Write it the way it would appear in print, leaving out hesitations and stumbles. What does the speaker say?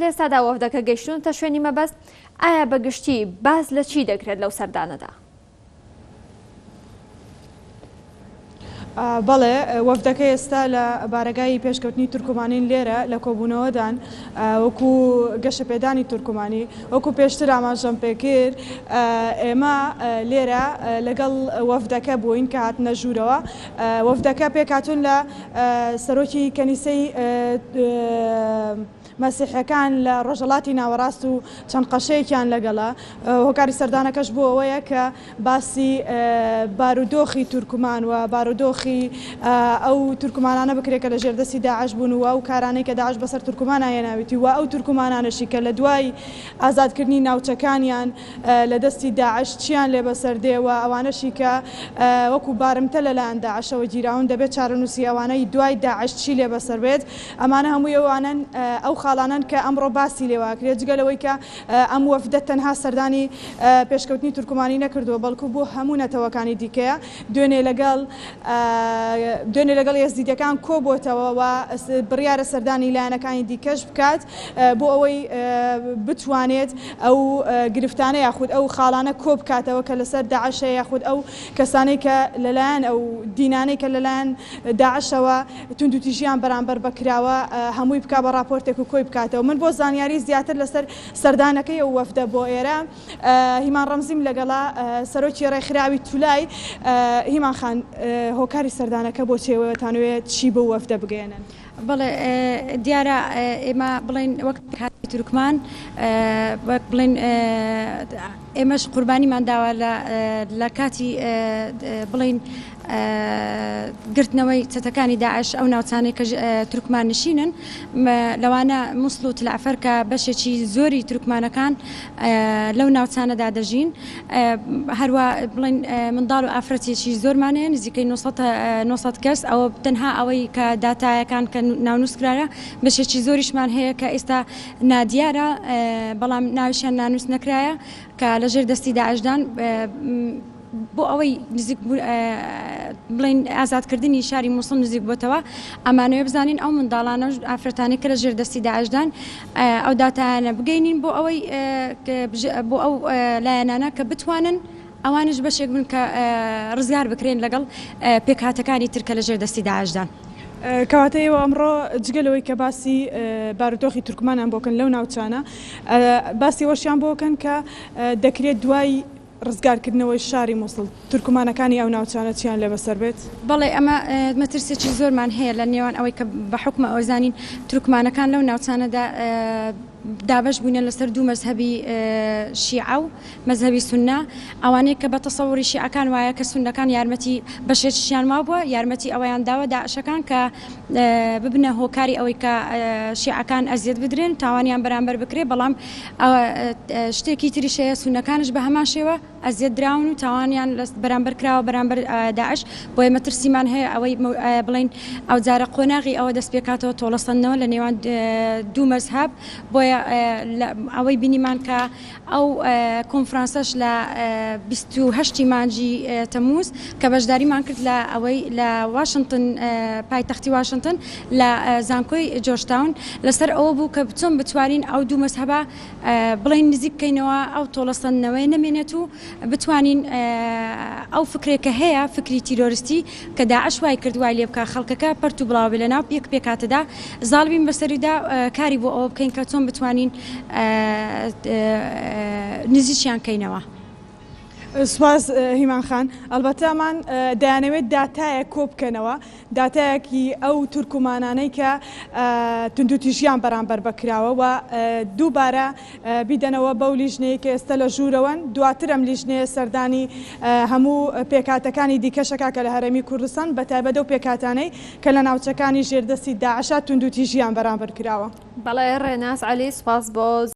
لە ئێستادا وەفدەکە گەیشتوونەتە شوێنی مەبەست، ئایا بە گشتی باس لە چی دەکرێت لەو سەردانەدا؟ بەڵێ، وەفدەکە ئێستا لە بارەگای پێشکەوتنی تورکمانین لێرە لە کۆبوونەوەدان وەکو گەشەپێدانی تورکمانی وەکو پێشتر ئاماژەم پێکرد ئێمە لێرە لەگەڵ وەفدەکە بووین کە هاتنە ژوورەوە وەفدەکە پێکهاتوون لە سەرۆکی کەنیسەی مەسیحیەکان لە ڕۆژهەڵاتی ناوەڕاست و چەند قەشەیەکیان لەگەڵە، هۆکاری سەردانەکەش بۆ ئەوەیە کە باسی بارودۆخی تورکمان و بارودۆخی ئەو تورکمانانە بکرێت کە لە ژێردەستی داعش بوون و ئەو کارانەی کە داعش بەسەر تورکمانا هێناویتی و ئەو تورکمانانەشی کە لە دوای ئازادکردنی ناوچەکانیان لە دەستی داعش چیان لێ بەسەر دێ و ئەوانەشی کە وەکو بارمتە لەلایەن داعشەوە گیراون دەبێت چارەنووسی ئەوانەی دوای داعش چی لێ بەسەر بێت. ئەمانە هەمووی ئەوانەن ئەو خاڵانەن کە ئەمڕۆ باسی لێوە ئەکرێت، جگە لەوەی کە ئەم وەفدە تەنها سەردانی پێشکەوتنی تورکمانی نەکردووە، بەڵکو بۆ هەموو نەتەوەکانی دیکەیە، دوێنێ لەگەڵ دوێنێ لەگەڵ ئێزدیدەکان کۆبۆتەوە و بڕیارە سەردانی لایەنەکانی دیکەش بکات بۆ ئەوەی بتوانێت ئەو گرفتانە یاخود ئەو خاڵانە کۆبکاتەوە کە لەسەر داعش هەیە یاخود ئەو کەسانەی کە لەلایەن ئەو دینانەی کە لەلایەن داعشەوە توندوتیژیان بەرامبەر بە کراوە هەمووی بکا بە ڕاپۆرتێک و کۆی بکاتەوە. من بۆ زانیاری زیاتر لەسەر سەردانەکەی ئەو وەفدە بۆ ئێرە هیمان ڕەمزیم لەگەڵە سەرۆکی ڕێکخراوی تولای. هیمان خان هۆکاری سەردانەکە بۆ چیە و ئەتانەوێ چی بەو وەفدە بگەیەنن؟ بەڵێ دیارە ئێمە بڵێین وەک پێکهاتەی تورکمان وەک بڵێین ئێمەش قوربانیمان داوە لە کاتی بڵێین گرتنەوەی چەتەکانی داعش ئەو ناوچانەی کە تورکمان نشینن لەوانە موسڵ و تلعفەر کە بەشێکی زۆری تورکمانەکان لەو ناوچانەدا دەژین هەروە بڵین منداڵ و ئافرەتێکی زۆرمان هەیە نزیکەی 900 کەس ئەوە تەنها ئەوەی کە داتایەکان کە ناونووس کرایە بەشێکی زۆریشمان هەیە کە ئێستا نادیارە بەڵام ناویشیان نانووس نەکرایە کە لەژێر دەستی داعشدان بۆ ئەوەی نزیک بڵێین ئازادکردنی شاری موسڵ نزیک بۆتەوە ئەمانەوێ بزانین ئەو منداڵانە و ئافرەتانەی کە لە ژێر دەستی داعشدان ئەو داتایانە بگەینین بۆ ئەوەی بۆ ئەو لایەنانە کە بتوانن ئەوانش بەشێک بن کە ڕزگار بکرێن لەگەڵ پێکهاتەکانی تر کە لە ژێر دەستی داعشدان. کەواتە ئێوە ئەمڕۆ جگە لەوەی کە باسی بارودۆخی تورکمانان بۆ کەن لەو ناوچانە باسی ئەوەشیان بۆ کەن کە دەکرێت دوای ڕزگارکردنەوەی شاری موسڵ، تورکمانەکانی ئەو ناوچانە چیان لێ بەسەر بێت؟ بەڵێ ئەمە مەترسیەکی زۆرمان هەیە لە نێوان ئەوەی کە بە حوکمە ئەوزانین تورکمانەکان لەو ناوچانەدا دابەش بووینە لەسەر دوو مەزهەبی شیعە و مەزهەبی سوننە ئەوانەی کە بە تەسەوری شیعەکان وایە کە سوننەکان یارمەتی بەشێکیشیان وابووە یارمەتی ئەوەیان داوە داعشەکان کە ببنە هۆکاری ئەوەی کە شیعەکان ئەزیەت بدرێن تاوانیان بەرامبەر بکرێ بەڵام شتێکی تریش هەیە سونەکانش بە هەمان شێوە ئەزیەت دراون و تاوانیان بەرامبەر کراوە بەرامبەر داعش بۆیە مەترسیمان هەیە ئەوەی بڵین ئەو جارە قۆناغی ئەوە دەست پێکاتەوە تۆڵەسەندنەوە لە نێوان دوو مەزهەب بۆیە ئەوەی بینیمان کە ئەو کۆنفرانسەش لە 28 ی مانگی تەمووز کە بەشداریمان کرد لە ئەوەی لە واشنتن پایتەختی واشنتن لە زانکۆی جۆرجتاون لەسەر ئەوە بوو کە چۆن بتوانین ئەو دوو مەزهەبە بڵێین نزیک بکەینەوە ئەو تۆڵەسەندنەوەیە نەمێنێت و بتوانین ئەو فکرێک کە هەیە فکری تیرۆرستی کە داعش وای کرد وای لێ بکا خەڵکەکە پەرت و بڵاو بێ لەناو یەک پێکهاتەدا زاڵ بین بەسەریدا کاری بۆ ئەوە بکەین کە چۆن بتوانین نزیکیان کەینەوە. سوپاس هیمان خان. ئەڵبەتە ئەمان دەیانەوێت داتایەک کۆبکەنەوە، داتایەکی ئەو تورکمانانەی کە توندوتیژیان بەرامبەر بەکراوە و دووبارە بیدەنەوە بەو لیژنەیەی کە ئێستا لە ژوورەوەن، دواتر ئەم لیژنەیە سەردانی هەموو پێکهاتەکانی دیکەش ئەکا کە لە هەرێمی کوردستان، بەتایبەت ئەو پێکهاتانەی کە لە ناوچەکانی ژێردەستی داعشا توندوتیژیان بەرامبەر کراوە. بەڵێ ڕێناس عەلی سوپاس بۆ.